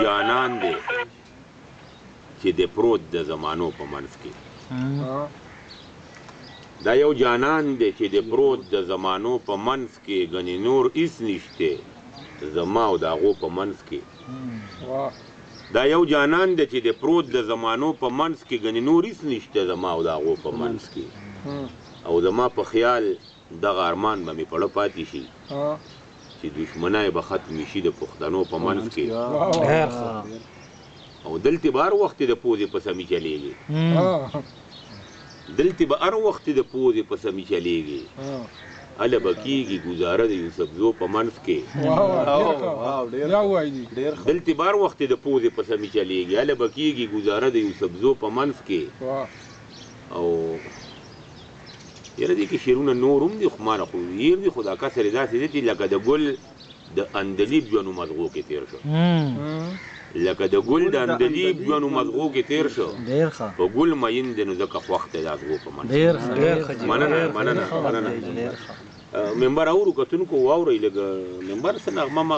جانان دی چې د پروت د زمانو په منځ کې. دا یو جانان دی چې د پروت د زمانو په منځ کې، ګنې نور هیڅ نشته زما او د هغو په منځ کې. دا یو جانان دی چې د پروت د زمانو په منځ کې، ګنې نور هیڅ نشته زما او د هغو په منځ کې. او زما په خیال دغه ارمان به مې پړه پاتې شي چې دښمنۍ به ختمې شي د پښتنو په منځ کې. او دلته به هر وخت د پوزې په سمي چلېږي، دلته به هر وخت د پوزې په سمي چلېږي، هله به کېږي ګزاره د یوسفزو په منځ کې. دلته به هر وخت د پوزې په سمي چلېږي، هله به کېږي ګزاره د یوسفزو په منځ کې. او یاره دې کې شعرونه نور هم دي، خو ما نه خو هېر دي، خو دا کسر یې داسې دی چې لکه د ګل د اندلیب ژوندو مزغو کې تېر شو، لکه د ګل د اندلیب ژوندو مزغو کې تېر شو، په ګل مین دی نو ځکه خوښ دی د ازغو په منځ. مننه مننه مننه. منبر اورو کتونکو واورئ لږ منبر څه نغمه ما